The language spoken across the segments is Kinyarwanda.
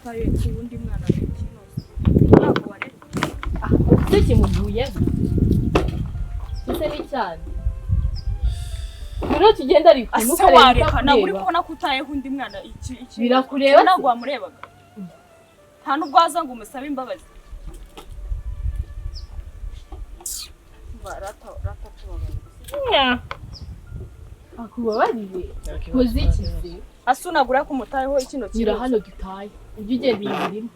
utaye uwundi mwana w'ikinuzi, ntabwo wareba. Se kimuvuyeho ese ni cyane rero tugenda, ariko Ase ntukarebe wareka, ntabwo uri itakureba. kubona ko utayeho undi mwana iki? Birakureba se? Ntabwo wamurebaga, nta nubwo waza ngo umusabe imbabazi. Rata, rata, tubabarira. Akubabarire? Nta kibazo, Koze nta iki kibazo. se? Asunagura ko umutayeho kino Nyura kibazo. hano dutaye, ujye ugenda inzira imwe.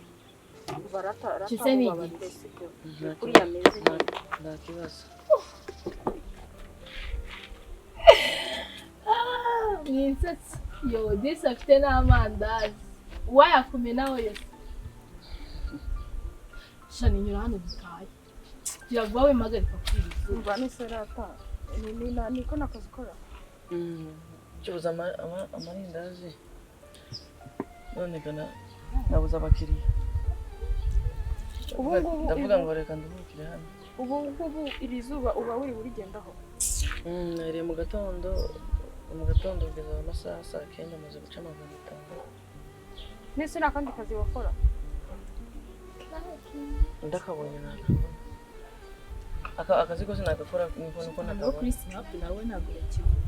Rata, rata, Kise ni mubabarire, igiki? sibyo? Nta Kuriya kibazo. meze. Nta kibazo. Mwinsatsi yo disi afite n'amandazi, uwayakumenaho yose. Shani, nyura hano dutaye, gira vuba, wimpagarika kuri iri zuba. Umva nese rata, niko nakazi ukora? Ncuruza amarindazi, none gana nabuze abakiriya. Ubu ngubu Ndavuga ngo reka nduhukire hano. Ubu ngubu iri zuba uba wiri urigendaho? Nahereye mu gatondo kugeza amasaha saa 9, amaze guca 500. Nese nta kandi kazi wakora? Ndakabonye nakabona. Akazi kose nagakora, niko No nakabona. kuri Snap nawe ntabwo bakivuga.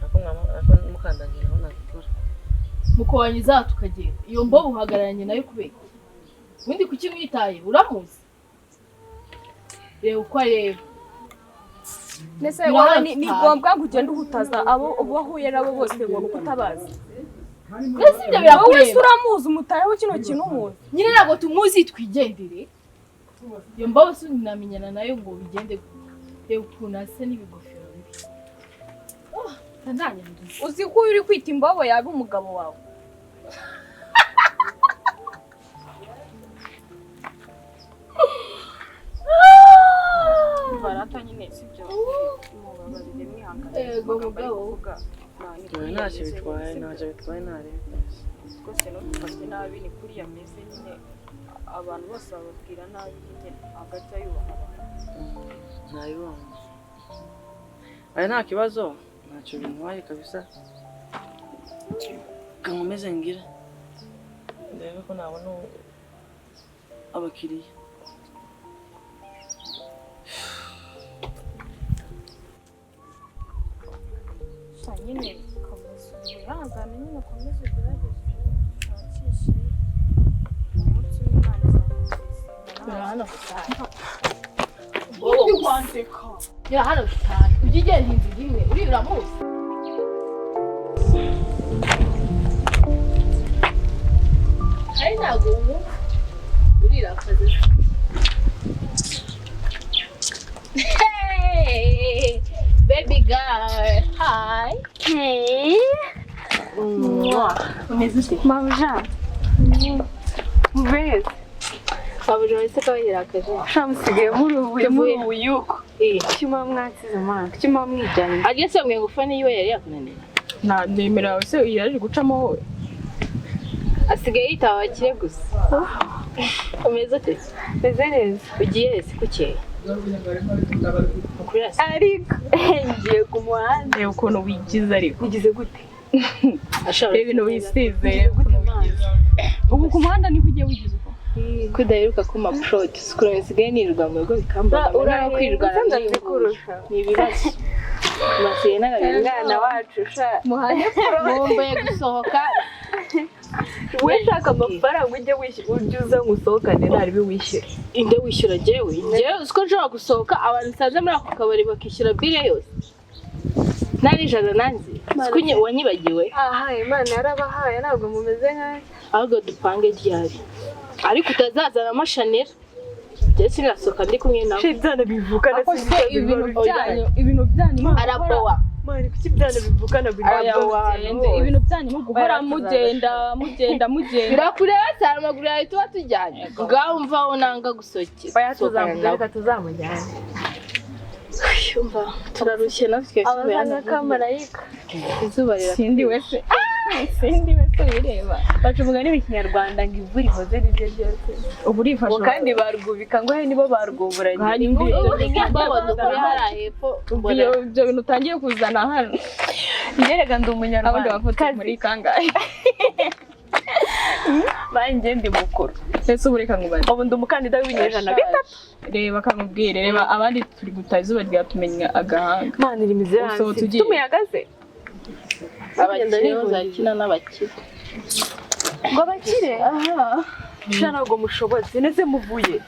Ako mwama ako mukandangira aho nagakora. Mukobanyiza tukagenda. Iyo mbobo uhagararanye nayo kubera iki? Ubundi kuki mwitaye? Uramuzi, reba uko areba. Nese Nyura wowe hano ni dutahe. ngombwa ngo ugende uhutaza abo uba wahuye nabo bose ngo nuko utabazi? Mbese ibyo Wowe se birakureba? uramuzi? Umutayeho kino kintu umuzi? Nyine ntabwo tumuzi, twigendere. Iyo mbobo si namenyana nayo ngo bigende gutya. Reba ukuntu asa n'ibigofero bibi. Oh, ndanyanduza. Uzi ko uyu uri kwita imbobo yaba umugabo wawe? Barata nyine, sibyo? Mubabarire, mwihangane. Yego, Amagambo ari mugabo. kuvuga, ni Oya, kuriya ntacyo ameze, bitwaye. sibyo? Ntacyo bitwaye, ntarebe. Rwose ntudufate nabi, ni kuriya ameze nyine. Abantu bose bababwira nabi nyine, ntabwo ajya yubaha abantu. Ntabibonye. Aya, nta kibazo, ntacyo bintwaye kabisa. Kankomeze ngire ndebe ko nabona abakiriya. Gusa nyine komeza wihangane nyine, ukomeze ugerageze ushakishe, umunsi w'Imana izakugeza. Nyura hano dutahe. Ubundi wandeka. Nyura hano dutahe, ujye ugenda inzira imwe. Uriya uramuzi? Ari ntabwo wumva urirakaze. Hey, baby girl, hi. Hey. Umeze ute? Mabuja. Mbese. Mabuja wese ko yirakaje. Sha, musigaye murubuye Tuvuye. murubuyuko. Eh, Kuki muba mwasize mana? Kuki muba mwijyanye? Arya se mwe ngufa niwe yari yakunaniye? Nta nimero yawe se yaje gucamo wowe? Asigaye yitaba abakire gusa. Umeze ute? Meze neza. Ugiye se kukeye? Ukuri rasi. Ariko ngiye ku muhanda. Reba ukuntu wigize ariko. Ugize gute? Ashobora Reba ibintu wisize. Ugize gute mana? Ubu ku muhanda niho ugiye wigize uko? Kudaheruka kuma prod, ukuntu nsigaye nirirwa mu rugo bikambaga nawe kwirirwa Ese ndazikurusha. ni ibibazo. Masiye n'ababiri. Umwana wacu sha. Muhane. Nkumbuye gusohoka. We shaka amafaranga ujye wishyura, ujye uza ngo usohokane ntaribi wishyura. Inde wishyura? Jyewe? Jyewe uziko nshobora gusohoka, abantu nsanze muri ako kabari bakishyura bire yose, nta n'ijana nanze. Siko wanyibagiwe? Aha, Imana yarabahaye, ntabwo mumeze nkayo. Ahubwo dupange ryari, ariko utazazanamo Chanel. Njye sinasohoka ndi kumwe nawe. Sha, ibyana bivukana. Ako se ibintu byanyu Arabowa. Mani, kuki ibyana bivukana Arabowa. Ibintu byanyu mu guhora mugenda mugenda mugenda. Birakureba cyane, amaguru yawe tuba tujyanye. Ngaho mva aho, nanga gusohokera Oya, gusohokana nawe. reka tuzamujyane. Umva, turarushye natwe. Abasa nk'akamarayika. Izuba rira. Sindi wese wireba. Baca umugani mu Kinyarwanda ngo imvura ihoze niryo ryose. Ubu urifashe. Ngo kandi barwubika ngo he nibo barwuburanye. Hanyuma Ubu ni nk'imbobo dukuye hariya hepfo mbona. Ibyo bintu utangiye kuzana hano. Njye reka ndi Abandi umunyarwanda. bavutse muri kangahe? Banjye ndi mukuru. Ese ubu reka nkubaze. Ubu ndi umukandida w'ibinyejana 3. Reba kamubwire, reba abandi turi gutaha izuba ryatumenya agahanga. Mana iri mizi Usohotse hanze. ugiye. Umuyaga se. Abakire bazakina n'abakire. Ngo abakire? Sha ntabwo mushobotse neze muvuye.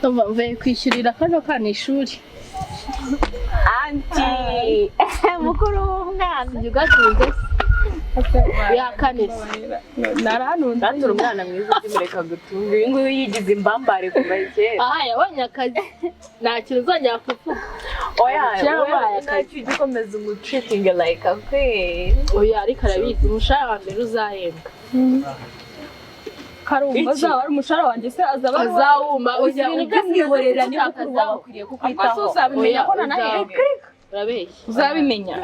Mvuye kwishyurira kano kana ishuri. Anti mukuru w'umwana. Njye ugatunze se? Ya kane se. Naranunze. Nanze umwana mwiza ujye gutunga. Uyu nguyu yigize imbambare kuva kera. Aha yabonye akazi. Nta kintu uzongera kuvuga. Oya, Cyangwa oya, akazi. ntacyo ujya ukomeza umutreating like a queen. Oya ariko arabizi umushahara wa mbere uzahembwa. Karumva azaba ari umushahara wanjye se azaba ari uwawe? Azawuma Ujya ibintu byose umwihorera niba mukuru wawe utakazaho. akwiriye kukwitaho. Ubwo se uzabimenya Oya, ko nanahembwe? Urabeshya. Uzabimenya.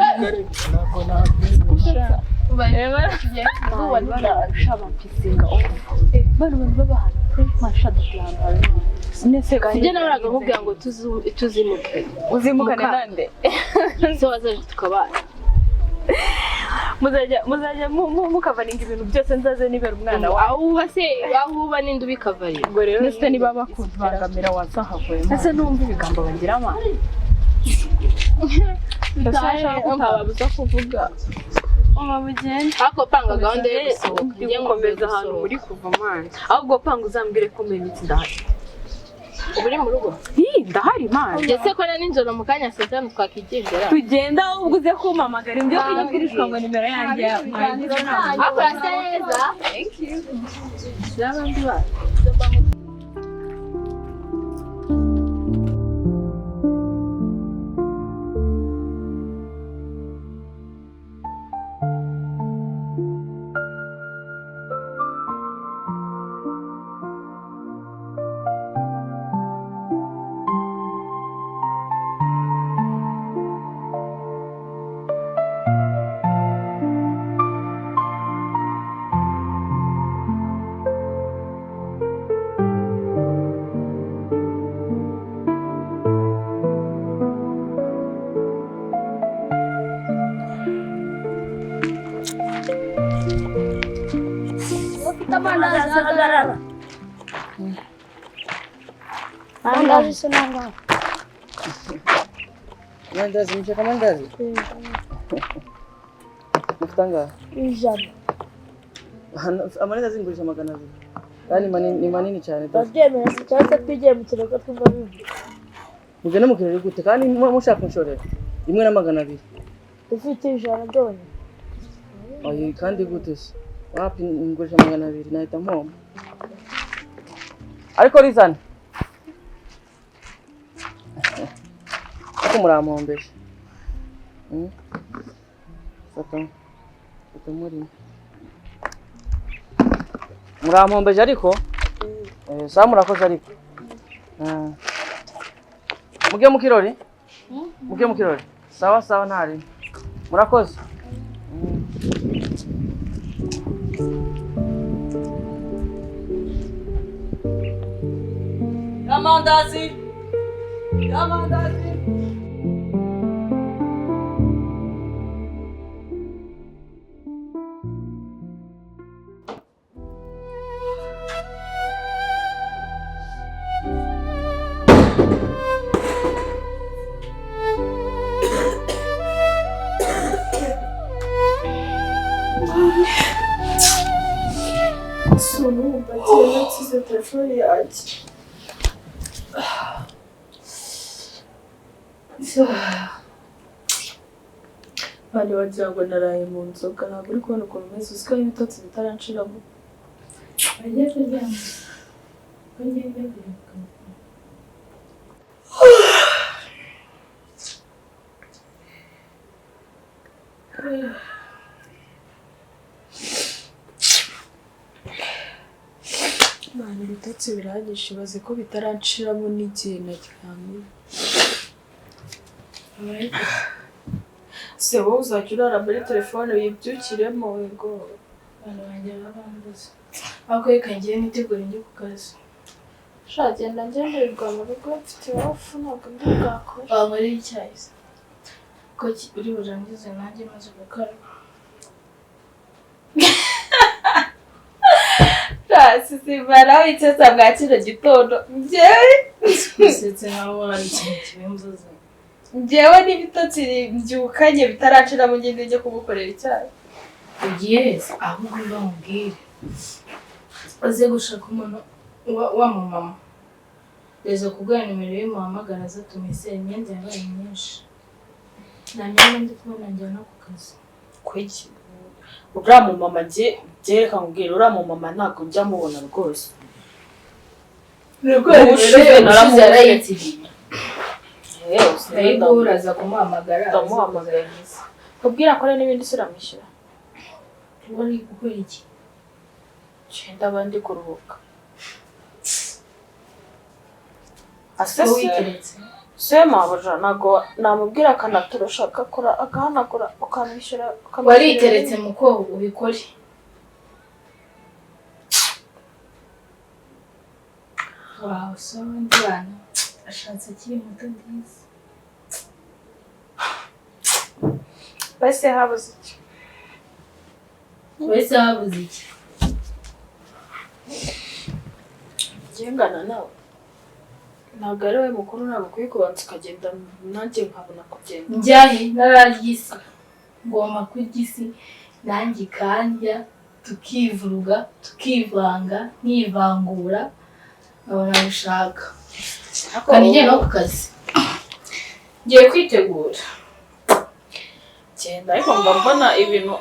Sibyo nahoraga nkubwira ngo tuzimuke. Uzimukane nande? Se wazaje tukabana. Muzajya mukavaninga ibintu byose nzaze nibera umwana wawe. Aho uba se aho uba ninde ubikavarira? Ubwo rero Ndetse niba bakubangamira wazahavuye. Ese numva ibigambo bagira amana. Ndetse ashaka kutababuza kuvuga. Ariko panga gahunda yo gusohoka. Ndi Njye nkumbuye gukomeza ahantu gusohoka. muri kuva mana. Ahubwo panga uzambwire ko muri iminsi ndahari. Uba uri mu rugo? Ih, ndahari mana. Njye se ko na nijoro mu kanya saa tanu twakigendera. Tugenda ahubwo uze kumpamagara ibyo kuyibwirishwa ngo nimero yanjye mwagize ntabwo. Ariko urasa neza. Thank you. N'abandi bana. Amandazi ahagarara. Amandazi se nangahe? Amandazi, mushaka amandazi? Mufite angahe? 100. Amandazi ngurisha 200. Kandi ni manini cyane. Babyemera se cyangwa se twigiye mu kirego twumva bivuga. Mugende mu kirori gute kandi mushaka kunshorera? 1 na 200. Dufite 100 byonyine. Oye, kandi gute se? Wapi ngurisha 200 nahita mpomba. Ariko rizana. Ariko murampombeje. Fata. Fata muri. Murampombeje ariko? Sa murakoze ariko. Mugiye mu kirori? Mugiye mu kirori? Sawa sawa ntari. Murakoze. Amandazi. Amandazi. Sunu bagiye nsize telefone yanjye. Bari wagira ngo naraye mu nzoga, ntabwo uri kubona ukuntu umeze, uzi ko hari ibitotsi bitaranshiramo. Bagiye kuryama. Ko ngenda kwibuka. Mwana ibitotsi biranyishe, ibaze ko bitaranshiramo n'igihe naryamye. Se wowe uzajya urara muri telefone wibyukiremo wego. Abantu banjye baba bambuze. Ariko reka ngiye nitegure njye ku kazi. Sha genda ngendererwa mu rugo mfite iwafu ntabwo ndi bwakore. Wankorera icyayi se? Ko uri burangize nanjye maze gukaraba. Sisi mvanaho insesa bwa kino gitondo. Njyewe Usetse nkaho hari ikintu kibimbuza. Njyewe n'ibitotsi mbyukanye bitaraciramo, ngende njye kugukorera icyayi. Ugiye heza, ahubwo bamubwire aze gushaka umuntu wa mumama reza kuguha nimero ye, muhamagara aze tumesere imyenda yabaye myinshi. Nta myenda ndi kubona njyana ku kazi. Kuki uriya mumama njye byereka nkubwire, uriya mumama ntabwo njya mubona rwose. Ubushize naramubuze. yarayitiriye. Yewe, Ariko uraza kumuhamagara. Ndamuhamagara. Kubwira akore n'ibindi siramwishyura. Wari gukora iki? Cyenda abandi kuruhuka. Wowe Ase witeretse. Se mabuja ntabwo namubwira akanaturusha, agakora agahanagura, ukamwishyura. Wariteretse muko ubikore. Wawe so abandi bana ashatse akiri muto nziza. Bese habuze iki? Wese habuze iki? Ngengana nawe ntabwo ari we mukuru, ntabwo ukwiye kubanza ukagenda nanjye nkabona kugenda. Njyahe nararya isi, ngomba kurya isi nanjye ikandya, tukivuruga tukivanga nkivangura nkabona gushaka. Kandi ngiye no ku kazi, ngiye kwitegura. Genda, ariko mba mbona ibintu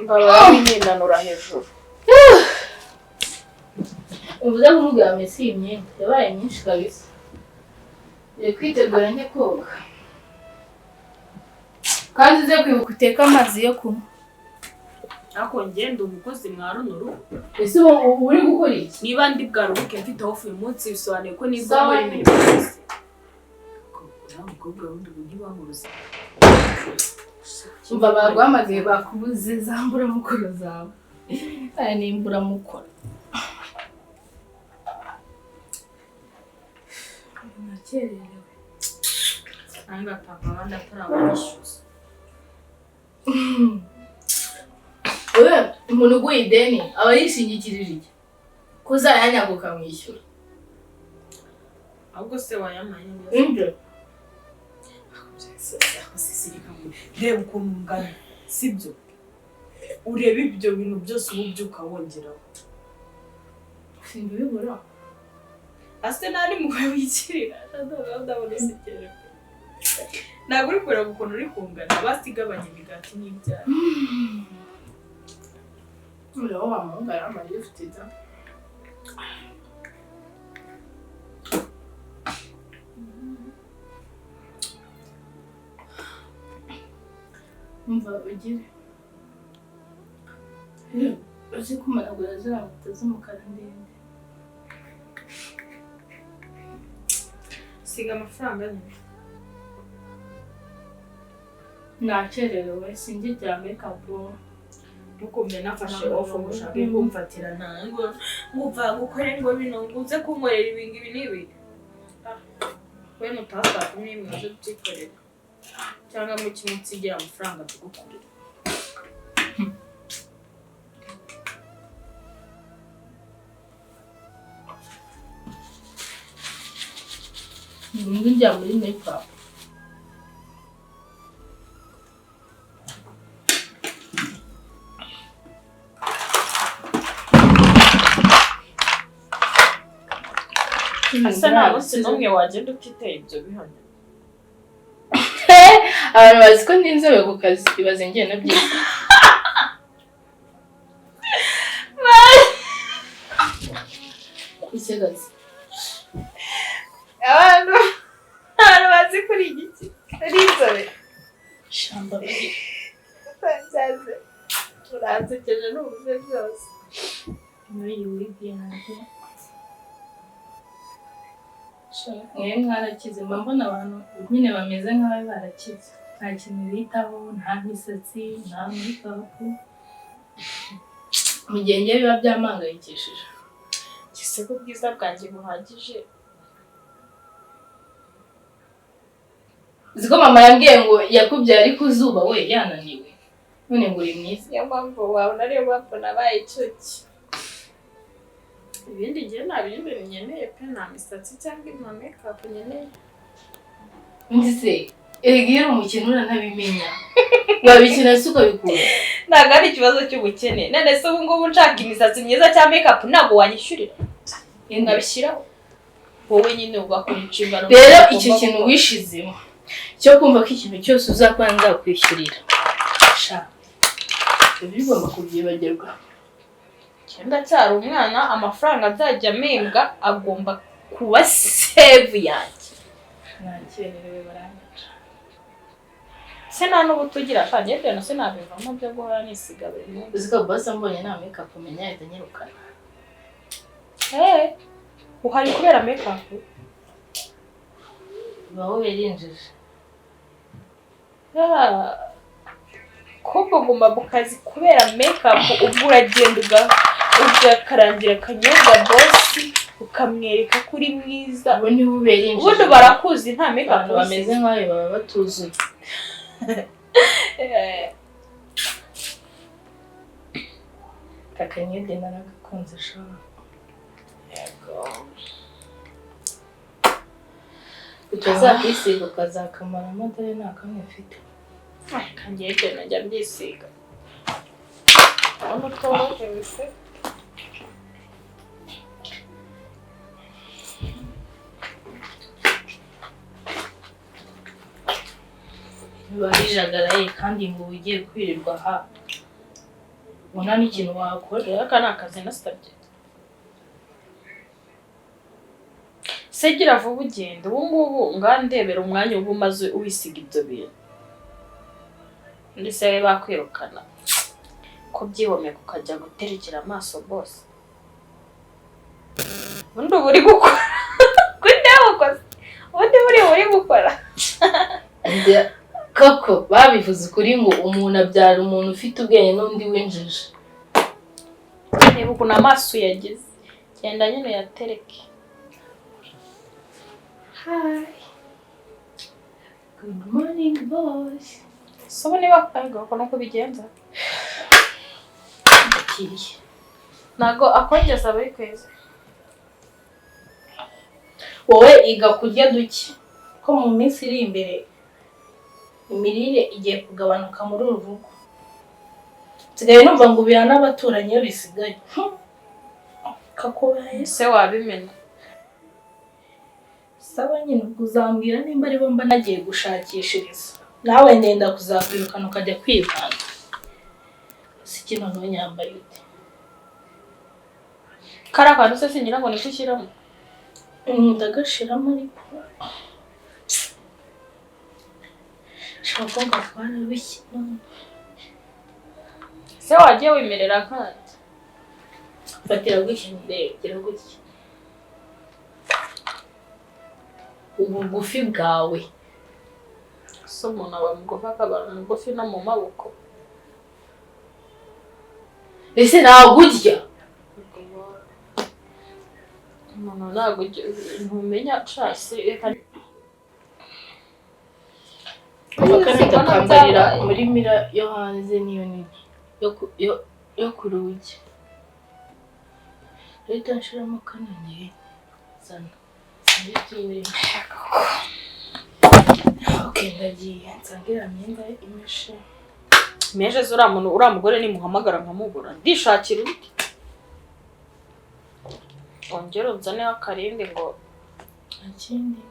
mbaba binanura hejuru. Ubuze kumubwira mesi iyi myenda yabaye myinshi kabisa. Ngiye kwitegura njye koga, kandi uze kwibuka uteke amazi yo kunywa. Ariko ngenda umukozi mwa runo rugo. Ese ubu uri gukora iki? Niba ndi bwaruhuke mfite hofu uyu munsi, bisobanuye ko nibwo Sawa. nkora imirimo yose. Uriya mukobwa wundi ubu ntibamubuze. Umva baguhamagaye bakubuze za mburamukoro zawe. Aya ni imburamukoro. Nakererewe. Nange atanga abandi atarabanyishyuza. Wewe umuntu uguye ideni aba yishingikirije iki? Ko uzayanyaga ukamwishyura. Ahubwo se wayampaye neza. Ibyo. Reba ukuntu ungana, sibyo? Urebe ibyo bintu byose uba ubyuka wongeraho. Simbibura. Ase nta n'impuhwe wigirira. Ndabona usekeje. Ntabwo uri kureba ukuntu uri kungana, basigabanya imigati n'ibyayi. Noneho wa muhungu yambaye ufite da. Umva ugire. Uzi kumanagura ziriya nkweto z'umukara ndende. Siga amafaranga nyine. Nakererewe sinjya make-up. Ntukumve nafashe off ngo ushake kumfatira ntango ngupfa gukore ngo bino ngo uze kunkorera ibi ngibi n'ibi. We nutaha saa kumi n'imwe uze kubyikorera, cyangwa mu kimwe unsigira amafaranga mbigukorera. Ngo njya muri make-up. Ese nta munsi n'umwe wagenda utiteye ibyo bihano? Abantu bazi ko ndi inzobe ku kazi, ibaze ngiye na byinshi. Isagazi. Abantu bazi kuri igiki ari inzobe. Shamba. Byaze. Uransekeje n'ubuze byose. Muri iyi wig yanjye. Mwe mwarakize, mba mbona abantu nyine bameze nk'abe barakize. Nta kintu bitaho, nta misatsi, nta make-up. Mu gihe njye biba byampangayikishije. Ese ko ubwiza bwanjye buhagije? Uzi ko mama yambwiye ngo yakubyaye ari ku zuba we yananiwe. None ngo uri mwiza. Niyo mpamvu wabona ariyo mpamvu nabaye icyuki. Ibindi ngiye nta bindi nkeneye pe, nta misatsi cyangwa nta makeup nkeneye. Ndetse erega iyo uri umukene uranabimenya, wabikina se ukabikura. Ntabwo ari ikibazo cy'ubukene. None se ubu ngubu nshaka imisatsi myiza cyangwa makeup ntabwo wanyishyurira nkabishyiraho? Wowe nyine ugakora inshingano. Rero icyo kintu wishizemo cyo kumva ko ikintu cyose uzakora nzakwishyurira, sha ibyo ugomba kubyibagirwa. Ndacyari umwana, amafaranga nzajya mpembwa agomba kuba save yanjye. Nakererewe baranyica. Se nta n'ubu tugira sha, njye ibyo sinabivamo byo guhora nisiga buri munsi. Uzi ko boss ambonye nta makeup umenya yahita anyirukana. Eh, uhari kubera makeup? Uba wirinjije. Kumva uguma mu kazi kubera makeup, ubwo uragenda ugakarangira akanyobwa boss ukamwereka ko uri mwiza. Ubu niwe uberinjije. Ubundi barakuzi nta makeup. Abantu bameze nkawe baba batuzuye. Kakanyede naragakunze sha. Yego. Utazakisiga ukazakamaramo, dore nta kamwe mfite. Kangiye ibyo najya mbyisiga. Urabona utorohewe se? Biba bijagaraye kandi ngo ugiye kwirirwa aha ubona n'ikintu wakora. Rero aka ni akazi nasabye. Se gira vuba ugenda ubu ngubu ngandebera umwanya uba umaze wisiga ibyo bintu. Ndetse babe bakwirukana ko byihomeka ukajya guterekera amaso bose. Ubundi uba uri gukora kuri ukoze, ubundi buriya uri gukora. Koko babivuze ukuri ngo umuntu abyara umuntu ufite ubwenge n'undi w'injiji. Reba ukuntu amaso uyagize, genda nyine uyatereke. Hi. Good morning, boss. So ubu niba akabwa nuko ubigenza. Ndakiriye. Ntago akongeza aba ari kwezi. Wowe iga kurya duke ko mu minsi iri imbere imirire igiye kugabanuka muri uru rugo. Nsigaye numva ngo ubiha n'abaturanyi iyo bisigaye. Kakubaye. Se wabimena. Saba nyine ubwo uzambwira nimba ari bo mba nagiye gushakishiriza. Nawe ndenda kuzakwirukana ukajya kwivanga. Si kino nyambaye ute? Kariya kantu se singira ngo niko ushyiramo? Ndagashiramo ariko. Abakobwa twararushye. Se wagiye wimerera nkanjye? Fatira gutya ndebe, gira gutya. Ubugufi bwawe. Se umuntu aba mugufi akaba mugufi no mu maboko. Ese ntabwo urya? Umuntu ntabwo ntumenya casi reka. Bakambarira muri mira yo hanze niyo nini yo ku rugi. Reka nshiramo kano ngiye zana. Okay, ndagiye nsangira imyenda imeshe. Meje zuriya muntu uriya mugore nimuhamagara nkamubura ndishakira undi. Ongera unzaneho akarindi ngo nta kindi.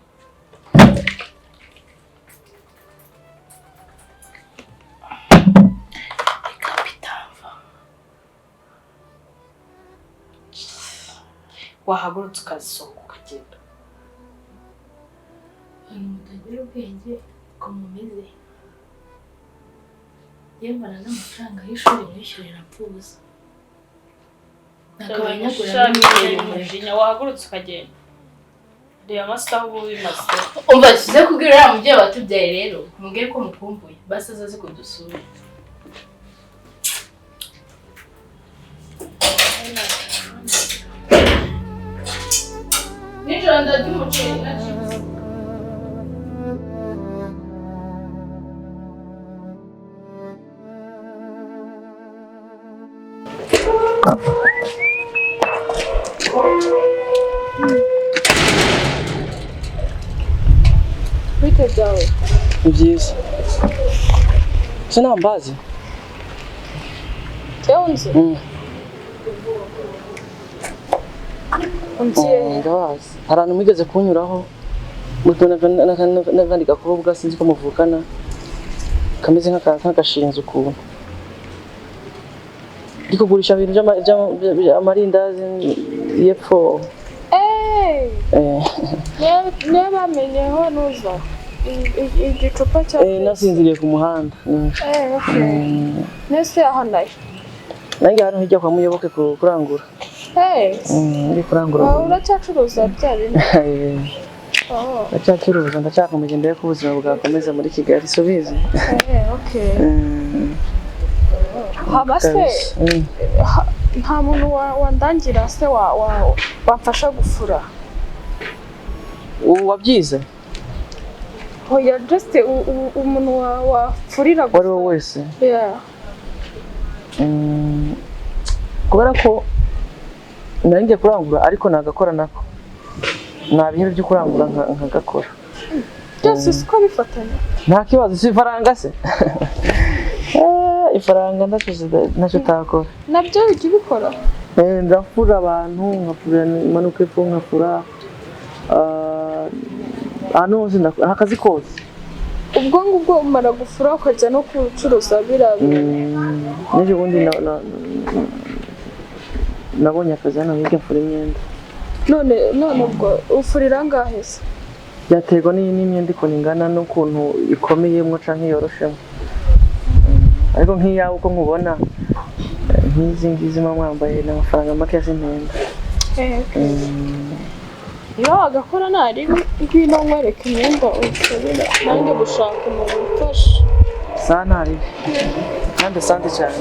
Reka bitamva. Wahagurutse ukazisohoka ukagenda. Abantu mutagira ubwenge uko mumeze. Yemana n'amafaranga y'ishuri mwishyurira apfa ubusa. Nakabaye nyagura Shaka umujinya, wahagurutse ukagenda. Reba amasaha ubu bimaze. Umva tuze kubwira uriya mubyeyi watubyaye rero, mubwire ko mukumbuye, basi azaze kudusura. Nijoro ndarya umuceri na chips. Bite byawe? Ni byiza. Se ntambazi? Cyangwa unzi? Ndabazi. Hari ahantu mwigeze kunyuraho n'akandi gakobwa sinzi ko muvukana kameze nk'agashinze ukuntu. Ndi kugurisha ibintu by'amarindazi y'epfo. Niyo bamenyeho nuza igicupa cya Nasinziriye ku muhanda. Nese aho nayo Nanjye hano hirya kwa Muyoboke kurangura. Ndi kurangura. Uracyacuruza bya bintu? Ndacyacuruza, ndacyakomeje ndebe ko ubuzima bwakomeza muri Kigali, subizi. Haba se nta muntu wandangira se wamfasha gufura? Wabyize? Oya, just umuntu wafurira gusa. Uwo ari we wese? Kubera ko nari ngiye kurangura ariko nagakora nako. Nta bihebe byo kurangura nkagakora. Byose siko bifatanya. Nta kibazo, si ifaranga se? Ifaranga ntacyo utakora. Nabyo ujya ubikora? Ndafura abantu, nkafura imanuka epfo, nkafura ahantu hose, akazi kose. Ubwo ngubwo umara gufura ukajya no gucuruza biriya bintu? N'ejo bundi nabonye akazi hano hirya mfura imyenda. None ubwo ufurira angahe se? Byaterwa n'imyenda ukuntu ingana n'ukuntu ikomeyemo canke yoroshemo. Ariko nk'iyawe uko nkubona nk'izi ngizi muba mwambaye ni amafaranga make simpenda. Iyo wagakora nari ngwino nkwereke imyenda ufurira, nanjye gushaka umuntu umfasha. Sawa ntaribi. Kandi asante cyane.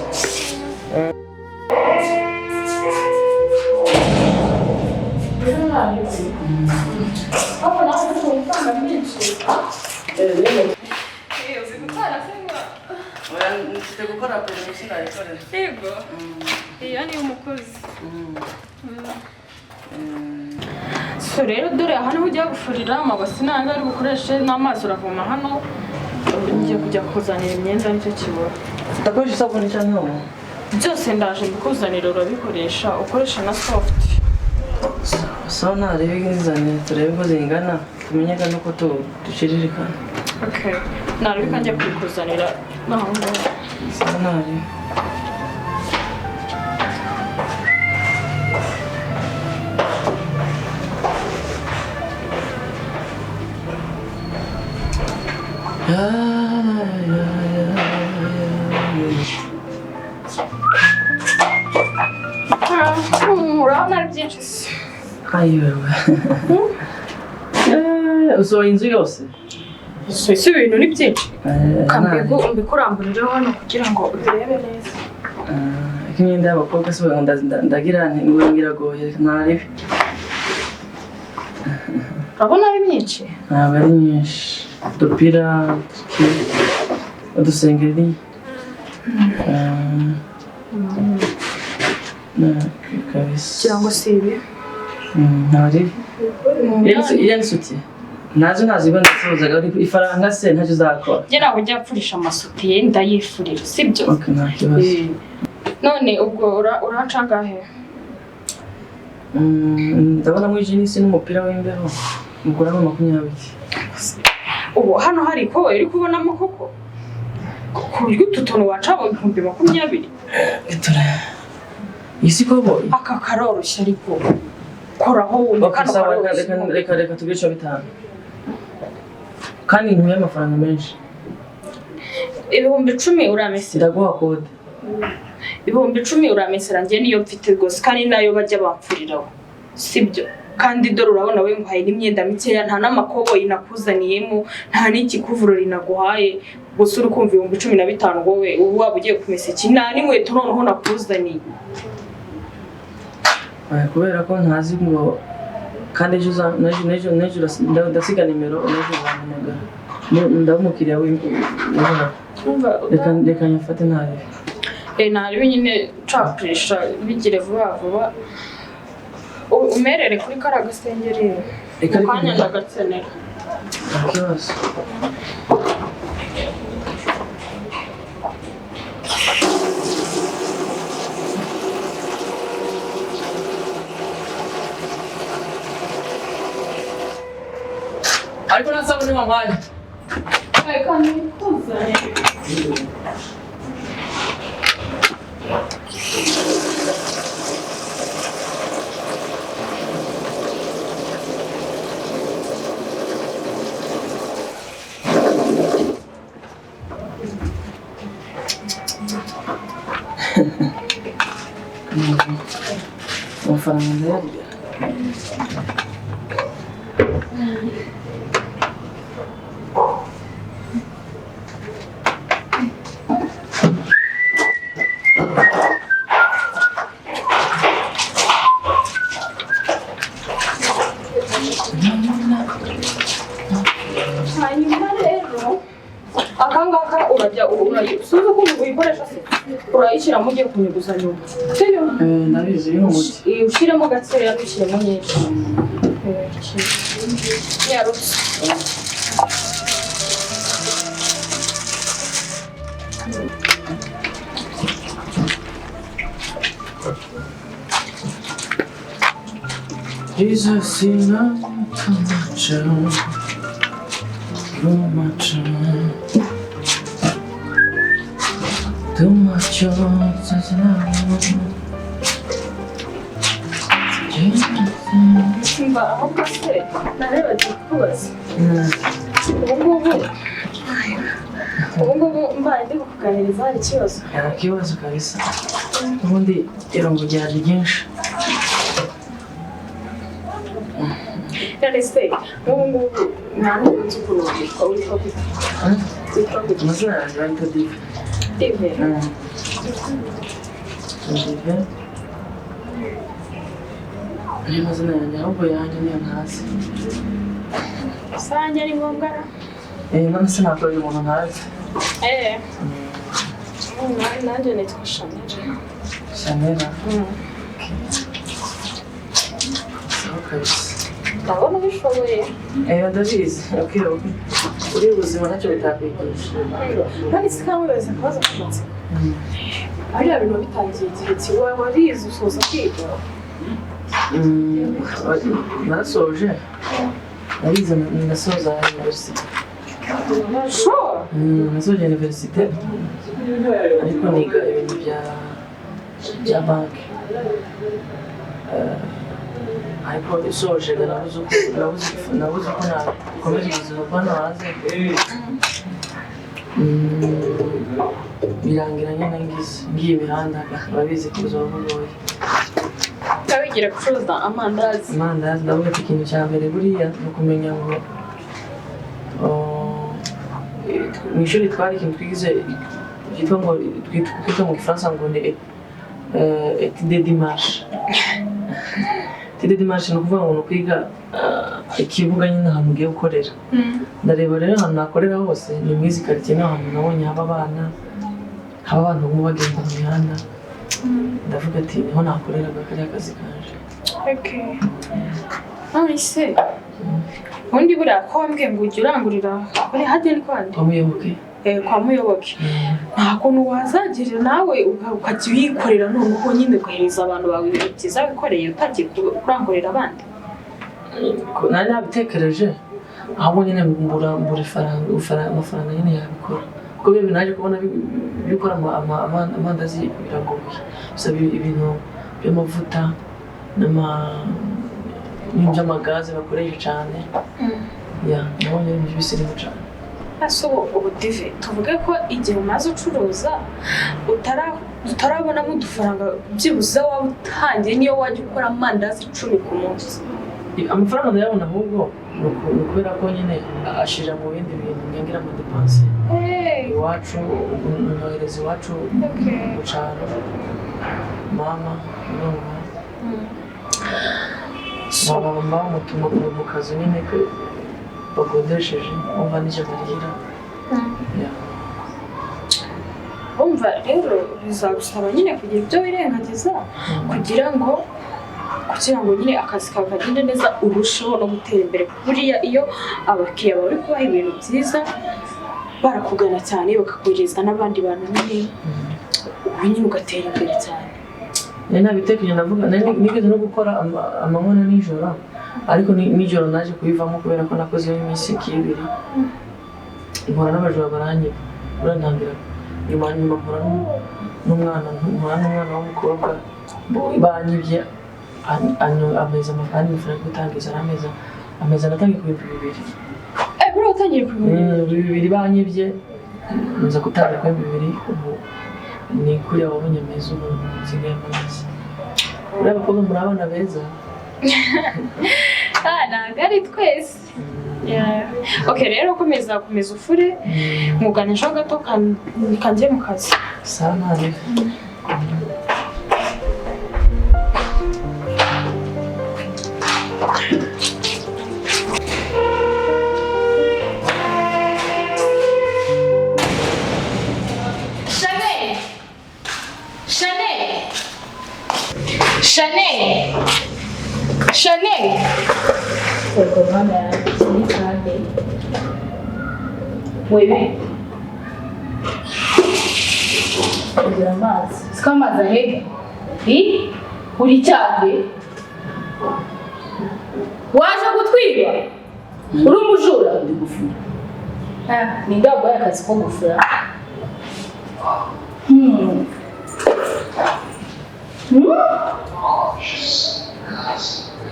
Yego. Iyo ni umukozi. So rero dore aha niho ujya gufurira amabasi nanga ari bukoreshe n'amazi uravoma hano. Ngiye kujya kuzanira imyenda nicyo kibura. Ndakoresha isabune cyangwa omo? Byose ndaje mbikuzanira urabikoresha, ukoresha na soft. Sawa ntarebe nzanira turebe ko zingana tumenye nuko duciririkana. Okay. Narebe njya kubikuzanira naho ngaho. Sawa ntarebe. Urabona ari byinshi se? Ayiwewe. Usohoye inzu yose? Si ibintu ni byinshi. Mbikuramburiraho hano kugira ngo ubirebe neza. Imyenda y'abakobwa se ndagira ngo ngiragoye ntaribi. Urabona ari myinshi? Ntabwo ari myinshi. Udupira, udusengeri. Cyangwa se ibi? Ntaribi. Iriya ni sutiye. Nazo ntazibona ndasohozaga ariko ifaranga se ntacyo uzakora. Njye ntabwo njya mfurisha amasutiye ndayifurira, sibyo? Okay, nta kibazo. None ubwo uranca angahe? Ndabona muri jinisi n'umupira w'imbeho muguramo 20. Ubu hano hari ikoboyi uri kubonamo koko? Ku buryo utu tuntu waca mu 20,000? Iyi si ikoboyi? Aka karoroshye ariko koraho wumva kano karoroshye. Reka tugure 5. Kandi nkuye amafaranga menshi. 10,000 uramesera. Ndaguha kode. 10,000 uramesera njye niyo mfite rwose kandi nayo bajya bamfuriraho. Sibyo? Kandi dore urabona we nguhaye n'imyenda mikeya nta n'amakoboyi nakuzaniyemo nta n'ikikuvurori naguhaye gusa uri kumva 15,000 wowe ubu waba ugiye kumesa iki nta n'inkweto noneho nakuzaniye. Kubera ko ntazi ngo kandi ejo ndasiga nimero n'ejo uzampamagara. Ndaba umukiriya w'uhoraho. Reka nyafate ntaribi. Ntaribi nyine ncapurisha bigire vuba vuba. Umerere kuri kariya gasengeri. Reka Mu kanya ndagakenera. Nta kibazo. Ariko nta sabune wampaye. Reka nikuzane. Amafaranga ndayarya. Hanyuma rero aka ngaka urajya urajya usuze ukuntu uyikoresha se, urayishyiramo ugiye kunyuguza nyuma, sibyo? Ndabizi, uyu ni umuti. Ushyiremo gakeya, ntushyiremo nyinshi. Nyarutse. Jesus is not too much, too much, too much. Mba ahubwo se nareba kukubaza, ubu ngubu mbaye ndi kukuganiriza hari ikibazo? Nta kibazo kabisa. Ubundi irungu ryari ryinshi. None se nk'ubu ngubu nta n'ubu nzi ukuntu witwa gute? Witwa gute? Amazina yanjye bayita Dive. Dive? Dive niyo mazina yanjye, ahubwo yanjye niyo ntazi. Sanjye ni ngombwa ra? None se nakorera umuntu ntazi? Eh, nanjye nitwa Shanel. Shanela. Sawa kabisa. Ndabona ubishoboye. Ndabizi. Okay, okay. Uri ubuzima ntacyo bitakwigisha. None se kamubaza akabazo k'amatsiko, biriya bintu bitangiye igihe ki? Warize usoza kwiga? Narasoje. Narize ndasoza university. Sure? Nasoje university ariko niga ibintu bya banki. Ariko isoje nabuze uko nakomeza ubuzima bwa hano hanze. Birangira nyine ngiye imihanda, urabizi ko ubuzima bugoye. Wigira gucuruza amandazi? Amandazi. Ndavuga ati ikintu cya mbere buriya ni ukumenya ngo, oh, mu ishuri twari ikintu twize cyitwa ngo twita mu gifaransa ngo ni étude de marché. Étude de marché ni ukuvuga ngo ni ukwiga ikibuga nyine, ahantu ugiye gukorera. Ndareba rero ahantu nakorera hose ni muri izi karitsiye, niho hantu nabonye haba abana, haba abantu baguma bagenda mu mihanda. Ndavuga ati niho nakoreraga kariya kazi kanje. Okay. None se ubundi buriya ko wambwiye ngo ujye urangurira uri hajya ni kwande? Kwa Muyoboke. Kwa Muyoboke, nta kuntu wazagirira nawe ukajya uyikorera, noneho nyine ugahereza abantu bawe ibintu byiza wikoreye, utagiye kurangurira abandi? Nari nabitekereje, ahubwo nyine mbura ifaranga, amafaranga nyine yabikora, kuko biba naje kubona bikora amandazi biragoye, bisaba ibintu by'amavuta n'ibintu by'amagaze bakoresha cyane. Ya, nabonye ari ibintu by'ibisirimu cyane. Ese ubu Dive, tuvuge ko igihe umaze ucuruza utarabonamo udufaranga byibuze waba utangiye, niyo wajya ukora amandazi 10 ku munsi? Amafaranga ndayabona, ahubwo ni ukubera ko nyine ashira mu bindi bintu, ngengira amadépenses iwacu, nyohereza iwacu mu cyaro, mama urumva baba bamutuma mu kazu nyine bakodesheje, umva n'icyo barihira. Ya. Wumva rero bizagusaba nyine kugira ibyo wirengagiza kugira ngo Kugira ngo nyine akazi kawe kagende neza, urusheho no gutera imbere. Buriya iyo abakiriya bawe uri kubaha ibintu byiza, barakugana cyane, bakakohereza n'abandi bantu nyine, ubu nyine ugatera imbere cyane. Nari nabitekereje, ndavuga nari nigeze no gukora amanywa na nijoro, ariko nijoro naje kubivamo kubera ko nakozeho iminsi nk'ibiri nkora n'abajura baranyiba. Urantangira nyuma nyuma mpura n'umwana, mpura n'umwana w'umukobwa banyibye, ameza amafaranga yo gutangiza, arameza ameza natangiye ku 2000. Eh, buriya utangiye kubimenya? 2000 banyibye, nza gutangira ku 2000. Ubu ni kuriya wabonye ameza, ubu nsigaye ameze. Uriya abakobwa muri abana beza. Ah, ntabwo ari twese. Yeah. Okay, rero komeza komeza ufure, nkuganishaho gato kanjye mu kazi. Sawa, nabi. Chanel! Chanel! Chanel! Chanel! Yego mwana yanjye, ni kandi. Wewe. Ugira amazi. Siko amazi ahega. I? Uri cyane. Waje gutwiba? Uri umujura? Ndi gufura. Ah, ninde waguhaye akazi ko gufura?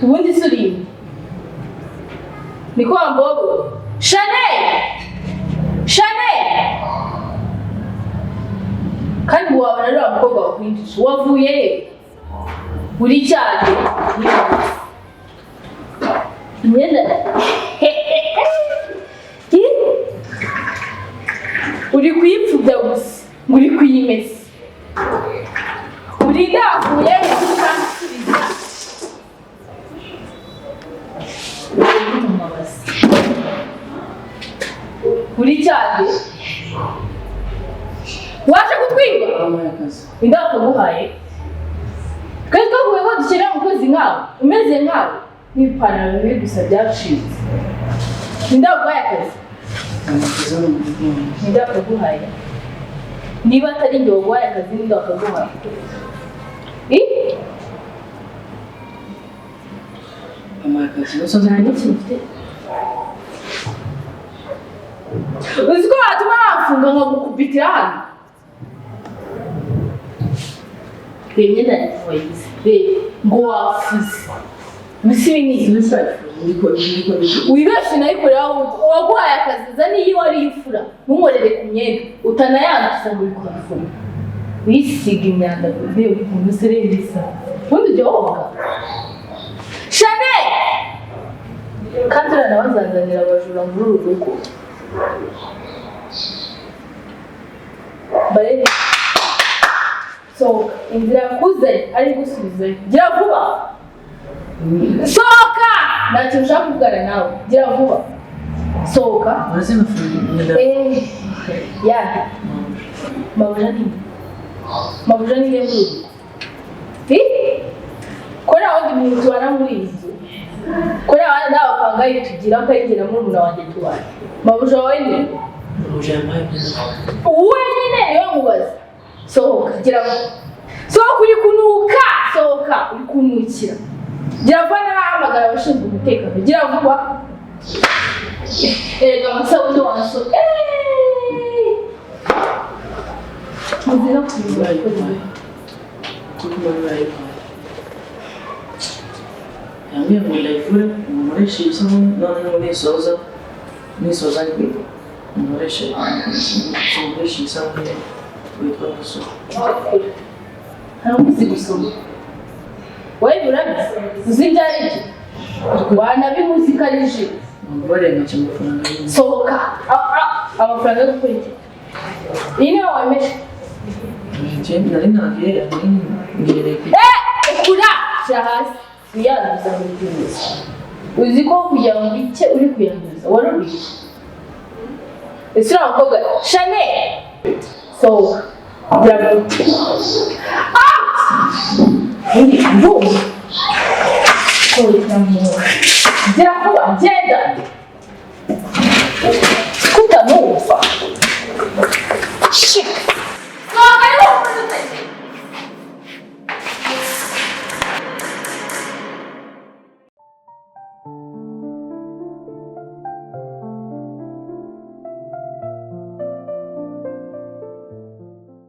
Ubundi se uri? Ni kwa mbogo. Chanel! Chanel! Kandi wabona ari wa mukobwa wakwinjije. Wavuye he? Uri cyane. Imyenda. Uri kuyipfubya gusa, uri kuyimesa. Uri ndavuye utansubiza. Uri mu mabasi. Uri cyane. Waje kutwiba? Wampaye akazi. Ninde wakaguhaye? Twari twahuye ko dukenera umukozi nkawe, umeze nkawe, n'ipantaro bibi gusa byacitse. Ninde waguhaye akazi? Akazi ni umugongo. Ninde wakaguhaye? Niba atari njye waguhaye akazi, ninde wakaguhaye? I? Wampaye akazi. Usoze Nta n'ikintu mfite. Uzi ko watuma bamfunga nkagukubitira hano? Reba imyenda yanjye wayigize. Reba ngo wafuze. Mbese ibi ni iki? Wibeshe nayikorera uwaguhaye akazi, zana iyo wariye ufura, ntunkorere ku myenda utanayanduza ngo uri kuyifura, wisiga imyanda. Reba ukuntu userereza, ubundi ujya woga? Chanel! Kandi uriya nawe azanzanira abajura muri uru rugo. Barebe. Sohoka, inzira yakuzanye ari gusubizayo. Gira vuba, sohoka, nta kintu ushaka kuvugana nawe. Gira vuba, sohoka. Urazi amafaranga. Eh, ya mabuja ni mabuja ni muri uru rugo. Eh? Ko nta wundi muntu tubana muri iyi nzu, ko nta bandi nta bapangayi tugira, ko ari njye na murumuna wanjye tubana. Mabuja wawe ni Mabuja yampaye imyenda. Wowe nyine niwe mubaza. Sohoka, gira vuba, sohoka, uri kunuka. Sohoka, uri kunukira. Gira vuba, narahamagara abashinzwe umutekano. Gira vuba. Erega amasabune wanso. Muzi no kubigura. Kuko barayimpaye. Yambwiye ngo ndayivure, nkoreshe isabune, noneho nisoza nisoza nkoreshe nkoreshe isabune witwa Nusura. Ntabwo uzi gusoma wowe, urabizi? Uzi ibyo ari byo? Wanabimuzi ko ari ji. Mumbabarire nkaca amafaranga y'inzu. Sohoka. Amafaranga yo gukora iki? Iyi niyo wemeje? Njye nari ntagiye, nari ngereye ku Eh, kura, shyira hasi, wiyanduza buri kwezi. Uzi ko kugira ngo icye uri kuyanduza waruriye? Ese uriya mukobwa Chanel, sohoka, gira vuba. Ah! Vuba. Gira vuba, genda. Kutanumva. Shika. Sohoka.